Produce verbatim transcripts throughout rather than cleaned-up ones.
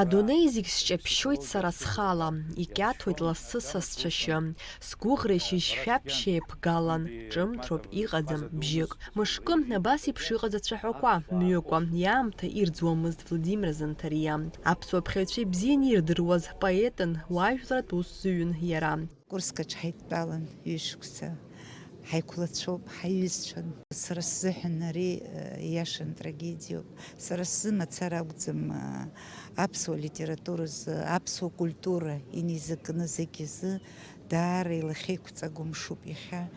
Адунеи зегь сҷаԥшьоит сара схала, икьаҭоит лассы са сцәашьы. Сгәыӷра шьыжьшәаԥшь еиԥгалан, ҿымҭроуп, иҟаӡам бжьык. Мышкы абас еиԥш иҟаз ацәаҳәақәа мҩыкәа, иаамҭа ирӡуамызт Владимир Занҭариа. Аԥсуа ԥхьаҩцәа ибзианы ирдыруаз поетын, уажәларатә усзуҩын иара. Курскаҿ ҳаидтәалан ҩышықәса, ҳаиқәлацәоуп, ҳаиҩызцәан. Сара сзыҳәан ари, э, ииашан трагедиоуп. Сара сзы мацара акәӡам, э, аԥсуа литературазы, аԥсуа культура инеизакны зегьы азы даара илахьеиқәҵагоу мшуп иахьа.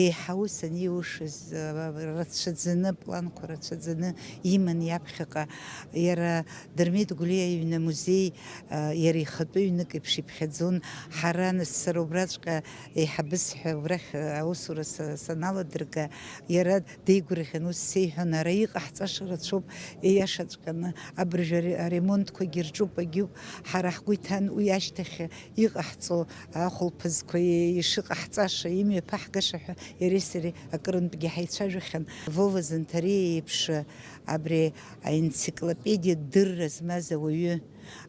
Еиҳа ус анеиушаз, э, рацәаӡаны, планқәа рацәаӡаны иман иаԥхьаҟа. Иара Дырмит Гәлиа иҩны амузеи, а, иара ихатәы ҩнык еиԥш иԥхьаӡон. Ҳара нас сара убраҵәҟьа еиҳабыс ҳәа убрахь, а, аусура са-, саналадырга, иара деигәырӷьан ус сеиҳәон, ара иҟаҳҵаша рацәоуп, ииашаҵәҟьаны абыржәы аре-, аремонтқәагьы рҿуп, агьуп, ҳара ҳгәы иҭан уи ашьҭахь иҟаҳҵо ахәылԥазқәа ишыҟаҳҵаша, имҩаԥаҳгаша ҳәа иареи сареи акырынтәгьы ҳаицәажәахьан. Вова Занҭариа иеиԥш абри аенциклопедиа дырра змаз ауаҩы,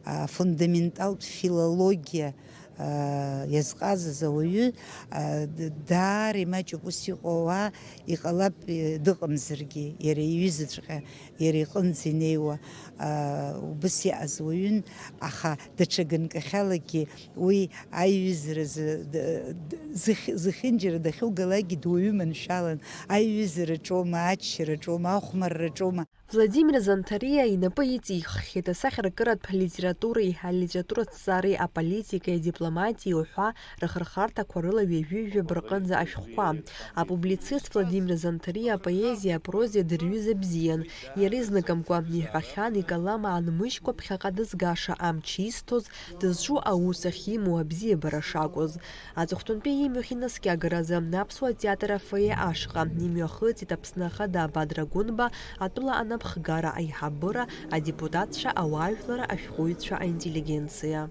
афундаменталтә филологиа, а, иазҟазаз ауаҩы, а, д-, даара имаҷуп ус иҟоу ауаа, иҟалап, э, дыҟамзаргьы, иара иҩызаҵәҟьа, иара иҟынӡа инеиуа, а, убыс иҟаз уаҩын, аха даҽа ганкахьалагьы уи аиҩызара зы-, д-, д-, зых-, зехьынџьара дахьугалакгьы дуаҩы маншәалан, аиҩызара ҿоума, аччара ҿоума, ахәмарра ҿоума. Владимир Занҭариа инапы иҵиххьеит асахьаркыратә литературеи алитератураҭҵаареи аполитикеи адипломатиеи уҳәа рыхырхарҭақәа рыла ҩажәи жәаба рҟынӡа ашәҟәқәа. Апублицист Владимир Занҭариа апоезиеи апрозеи дырҩыза бзиан. Иара изныкымкәа иҳәахьан, икалам аанмыжькәа ԥхьаҟа дызгаша амч исҭоз, дызҿу аус ахьимоу абзиабара шакәыз. Аҵыхәтәантәи имҩахь инаскьагаразы аԥсуа театр афоие ашҟа имҩахыҵит Аԥсны Ахада Бадра Гәынба атәыла анапхгара аиҳабыра, адепутатцәа, ауаажәлар, ашәҟәыҩҩцәа, аинтеллигенциа.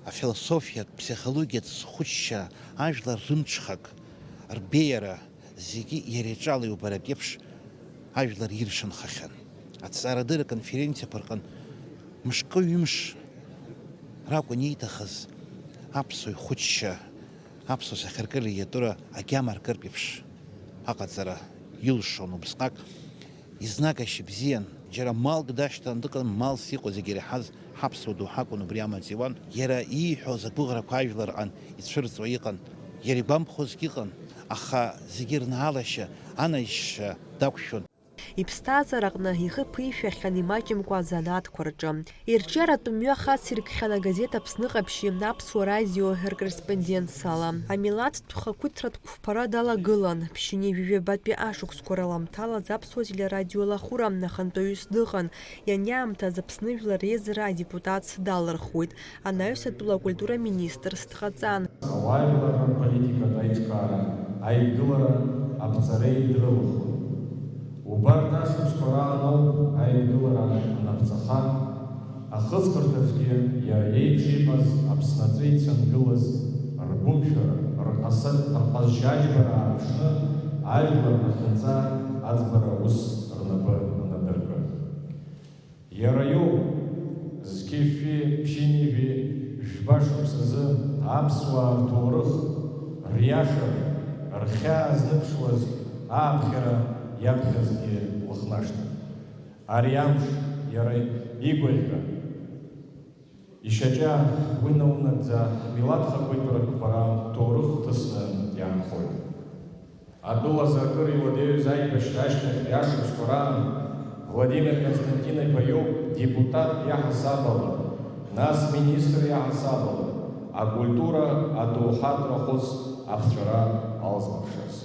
Афилософиатә, психологиатә зхәыцшьа, ажәлар рымҽхак, рбеиара, зегьы иара иҿала иубаратә еиԥш ажәлар иршанхахьан. Аҭҵаарадырра аконференциақәа рҟын мышкы-ҩымш ракәын ииҭахыз аԥсуа ихәыҷшьа, аԥсуа сахьаркыра литература агьама аркыртә еиԥш аҟаҵара илшон убысҟак. Изнагашьа бзиан, џьара малк дашьҭан дыҟан, малс иҟоу зегьы иреиҳаз ҳаԥсуа доуҳа акәын, убри амаҵ иуан. Иара ииҳәоз агәыӷрақәа ажәларҟан ицәырҵуа иҟан. Иара игәамԥхозгьы ыҟан, аха зегьы рнаалашьа, анаҩсшьа дақәшәон. Иԥсҭазаараҟны ихы ԥишәахьан имаҷымкәа азанааҭқәа рҿы. Ирҿиаратә мҩа хас иркхьан агазеҭ Аԥсны ҟаԥшьи Аԥсуа радио ркорреспондентцала. Амилаҭтә хақәиҭратә қәԥара далагылан, ԥшьынҩажәи жәабатәи ашықәсқәа рыламҭалаз аԥсуа телерадио лахәыра ахантәаҩыс дыҟан, ианиаамҭаз Аԥсны Жәлар реизара адепутатс далырхуеит, анаҩс атәыла акультура министрс дҟаҵан. Ауаажәларратә политикатә аиҿкаара, аидгылара аԥҵареи дрылахәын. Убарҭ ашықәсқәа раан ауп аидгылара анаԥҵаха, ахыҵхырҭаҿгьы иара иеиԥш иҟаз Аԥсны аҵәы ицәангылаз ргәымшәара, рҟаса-, рҟазшьа аџьбара аарԥшны, ажәлар рахьынҵа аӡбара аус рнапы анадыркы. Иара иоуп, зқьи фҩи ԥшьынҩажәи жәба шықәсазы аԥсуаа рҭоурых, риашара, рхьаа зныԥшуаз ааԥхьара иаԥхьазгьы лыхнашҭа. Ари амш иара игәаӷьра, ишьаҿа уи наунагӡа ҳмилаҭ хақәиҭратә қәԥара ҭоурых ҭысны иаанхоит. Атәылазы акыр иуадаҩыз аибашьра ашьҭахьтәи ашықәсқәа раан Владимир Константин-иԥа иоуп депутатк иаҳасаб ала, нас министр иаҳасаб ала, акультура адоуҳатә рахәыц аԥҵәара алзмыршаз.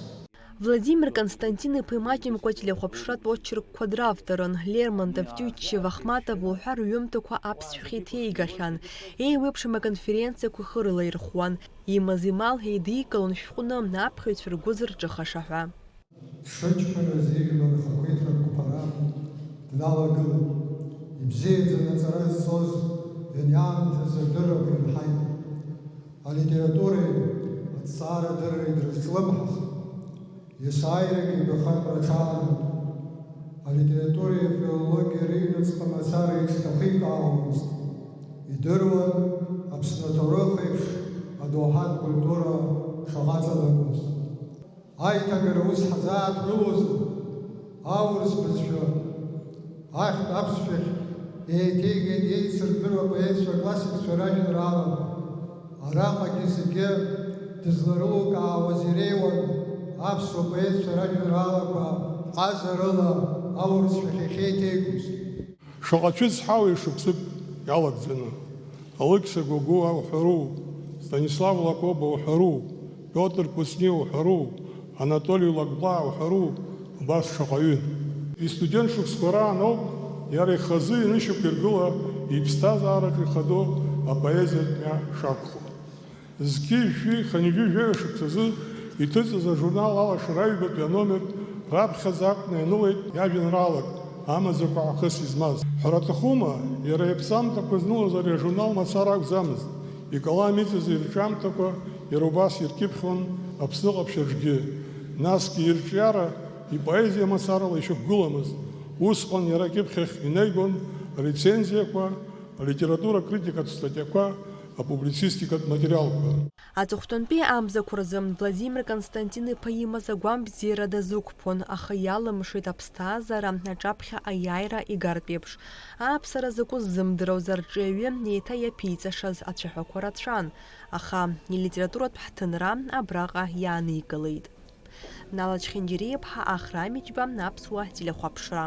Владимир Константин-иԥа имаҷымкәа телехәаԥшратә очеркқәа дравторын, Лермонтов, Тютчев, Ахматова уҳәа рҩымҭақәа аԥсшәахь иҭеигахьан, еиуеиԥшым аконференциақәа ихы рылаирхәуан, имаз имал еидикылон шәҟәны аԥхьаҩцәа ргәы зырҿыхаша ҳәа. Дшыҷкәыназ ижәлар рхақәиҭратә қәԥара дналагылеит. Ибзиаӡаны аҵара зҵоз ианиаамҭаз адыррақәа ирҳаит. Алитературеи аҭҵаарадырреи дрызҿлымҳахт. Есааирагьы ибахартә рҽааныркит. Алитературеи афилологиеи рыҩнуҵҟа мацара иҽҭахикаауамызт. Дыруан Аԥсны аҭоурых еиԥш адоуҳатә культура шаҟа ҵанакуаз. Аиҭагара ус ҳазааҭгылозар, аурыс бызшәа ахьтә аԥсшәахь еиҭеигеит еицырдыруа апоетцәа, аклассикцәа ражәеинраалақәа. Араҟагьы зегьы дызларылукаауаз иреиуан аԥсуа поетцәа ражәеинраалақәа ҟазарыла аурысшәахь иахьеиҭеигоз. Шаҟа цәыӡ ҳауеи шықәсык иалагӡаны, Алықьса Гогәуа уҳәару, Станислав Лакоба уҳәару, Пиотр Кәыҵниа уҳәару, Анатоли Лакблаа уҳәару, убас шаҟаҩы. Истудент шықәсқәа раан ауп иара ихазы инышьақәиргыла иԥсҭазаараҿы ихадоу апоезиатә мҩа шақәхо. Зқьи жәшәи хынҩажәи жәаҩа шықәсазы иҭыҵыз ажурнал Алашара аҩбатәи аномер раԥхьаӡа акәны ианылеит иажәеинраалак амаӡақәа аахыс измаз. Ҳәара аҭахума, иара иаԥсамҭақәа знылоз ари ажурнал мацара акәӡамызт, икалам иҵаз ирҿиамҭақәа иара убас иркьыԥхьуан Аԥсны ҟаԥшь аҿгьы. Насгьы ирҿиара ипоезиа мацарала ишьақәгыламызт. Усҟан иара акьыԥхьахь инеигон арецензиақәа, алитература критикатә статиақәа, апублицистикатә материалқәа. Аҵыхәтәантәи амзақәа рзы Владимир Константин-иԥа имаз агәамбзиара дазықәԥон, аха иалымшеит аԥсҭазаара аҿаԥхьа аиааира игартә еиԥш. Ааԥсара закәыз ззымдыруаз арҿиаҩы еиҭа иаԥиҵашаз ацәаҳәақәа рацәан, аха илитературатә ҳҭынра абраҟа иааникылеит. Нала Чхинџьариа-иԥҳа, Ахра Амиџьба, Аԥсуа телехәаԥшра.